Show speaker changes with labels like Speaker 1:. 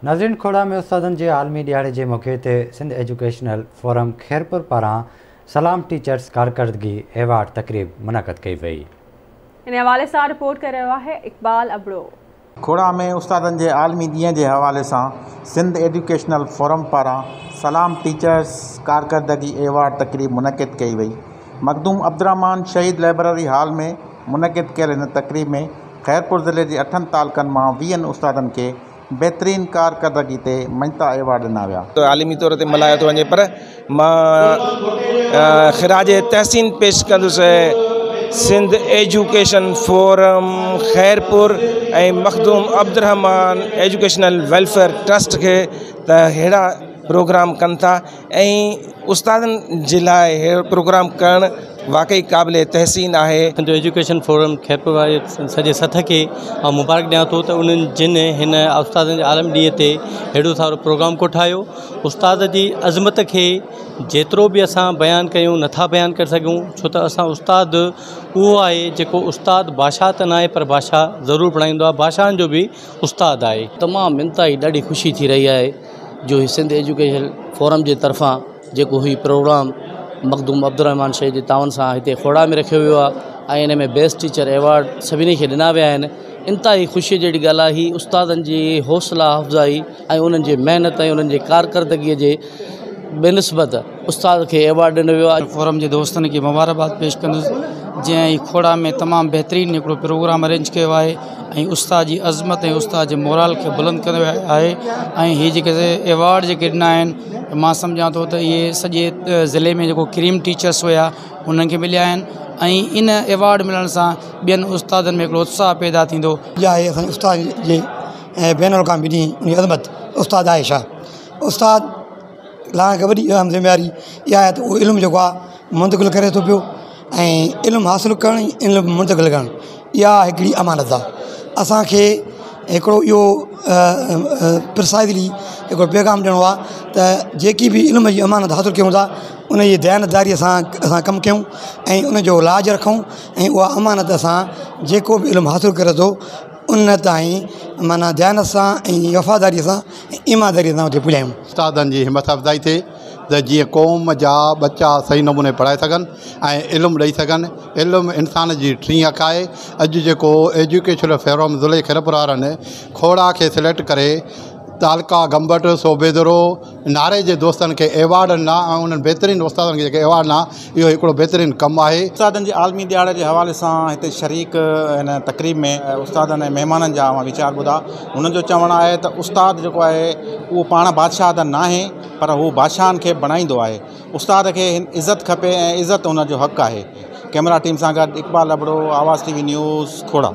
Speaker 1: ناظرين کوڙا ۾ استادن جي عالمي ڏهاڙي جي موقعي تي سنڌ ايجوڪيشنل فورم خيرپور پاران سلام ٽيچرز ڪارڪردگي ايوارڊ تقريب منعقد ڪئي وئي.
Speaker 2: ان حوالي سان رپورٽ ڪري رهيو آهي اقبال ابڙو.
Speaker 3: کوڙا ۾ استادن جي عالمي ڏينهن جي حوالي سان سنڌ ايجوڪيشنل فورم پاران سلام ٽيچرز ڪارڪردگي ايوارڊ تقريب منعقد ڪئي وئي. مخدوم عبدالرحمان شهيد لائبريري هال ۾ منعقد ڪيل هن تقريب ۾ خيرپور ضلعي جي اٺن تعلقن مان 20 استادن کي بهترين ڪارڪردگي تي مڃتا ايوارڊ ڏنا ويا.
Speaker 4: عالمي طور تي ملهايو ٿو وڃي پر مان خراج تحسين پيش ڪندس Sindh education forum Khairpur ۽ Makhdoom Abdul Rahman educational welfare trust کي ته اهڙا پروگرام ڪن ٿا ۽ استادن جي لاءِ اهڙو پروگرام ڪرڻ واقعي قابل تحسين آهي.
Speaker 5: سنڌ ايجوڪيشن فورم خيرپور واري سڄي سٿ کي آئون مبارڪ ڏيان ٿو ته انهن جن هن استادن جي عالمي ڏينهن تي اهڙو سارو پروگرام ڪوٺايو. استاد جي عظمت کي جيترو به اسان بيان ڪيون نٿا بيان ڪري سگهون، ڇو ته اسان استاد اهو آهي جيڪو استاد بادشاهه ته نه آهي پر بادشاهه ضرور بڻائيندو آهي، بادشاهن جو به استاد آهي.
Speaker 6: تمام انتهائي ڏاڍي خوشي ٿي رهي آهي جو هي سنڌ ايجوڪيشن فورم جي طرفان جيڪو هي پروگرام مخدوم عبدالرحمان شهيد جي تعاون سان هتي کوڙا ۾ رکيو ويو آهي ۽ ان ۾ بيسٽ ٽيچر ايوارڊ سڀني کي ڏنا ويا آهن. انتهائي خوشيءَ جهڙي ڳالهه آهي. هي استادن جي حوصله افزائي ۽ انهن جي محنت ۽ انهن جي ڪارڪردگيءَ جي بنسبت استاد کي ايوارڊ ڏنو ويو آهي.
Speaker 7: فورم جي دوستن کي مبارڪباد پيش ڪندس جنهن هي کوڙا ۾ تمام بهترين هڪڙو پروگرام ارينج ڪيو آهي ۽ استاد جي عظمت ۽ استاد جي مورال کي بلند ڪيو آهي ۽ هي جيڪي ايوارڊ جيڪي ڏنا آهن مان سمجهان ٿو ته اهي سڄي ضلعي ۾ جيڪو ڪريم ٽيچرس هئا انهن کي مليا آهن ۽ ان ايوارڊ ملڻ سان ٻين استادن ۾ هڪڙو اتساهه پيدا ٿيندو.
Speaker 8: اها آهي اسان جي استاد جي بين الاقوامي ڏينهن ان جي عظمت استاد آهي ڇا؟ استاد لاءِ هڪ وڏي اهم ذميواري اها آهي ته اهو علم جيڪو آهي منتقل ڪري ٿو پيو ۽ علم حاصل ڪرڻ علم منتقل ڪرڻ اها هڪڙي امانت آهي. اسانکي هڪڙو اهو پرسائزلي هڪڙو پيغام ڏيڻو آهي ته جيڪي به علم جي امانت حاصل ڪيون ٿا ان جي ديانتداريءَ سان اسان ڪم ڪيون ۽ ان جو لاج رکون ۽ اها امانت اسان جيڪو به علم حاصل ڪري ٿو ان تائين معنيٰ ديانت سان ۽ وفاداريءَ سان ۽ ايمانداريءَ سان اتي پڄايون.
Speaker 9: استادن جي همت افزائي ٿئي ته جيئن قوم جا ٻچا صحيح نموني پڙهائي سگهن ۽ علم ڏيئي سگهن. علم انسان جي ٽين اک آهي. اڄ جيڪو ايجوڪيشنل فورم ضلعي خيرپور وارن کوڙا کي سليڪٽ ڪري تعلقه گمبٽ صوبيدرو ناري جي دوستن کي ايوارڊ ڏنا ۽ انهن بهترين استادن کي جيڪي ايوارڊ ڏنا اهو هڪڙو بهترين ڪم آهي.
Speaker 3: استادن جي عالمي ڏهاڙي جي حوالي سان هتي شريڪ هن تقريب ۾ استادن ۽ مهمانن جا اوهان ويچار ٻڌا. هنن جو چوڻ آهي ته استاد جيڪو آهي اهو پاڻ بادشاهه ته ناهي پر هو بادشاهن کي بڻائيندو آهي. استاد کي عزت کپي ۽ عزت هن جو حق آهي. ڪئميرا ٽيم سان گڏ اقبال ابڙو، آواز ٽي وي نيوز، کوڙا.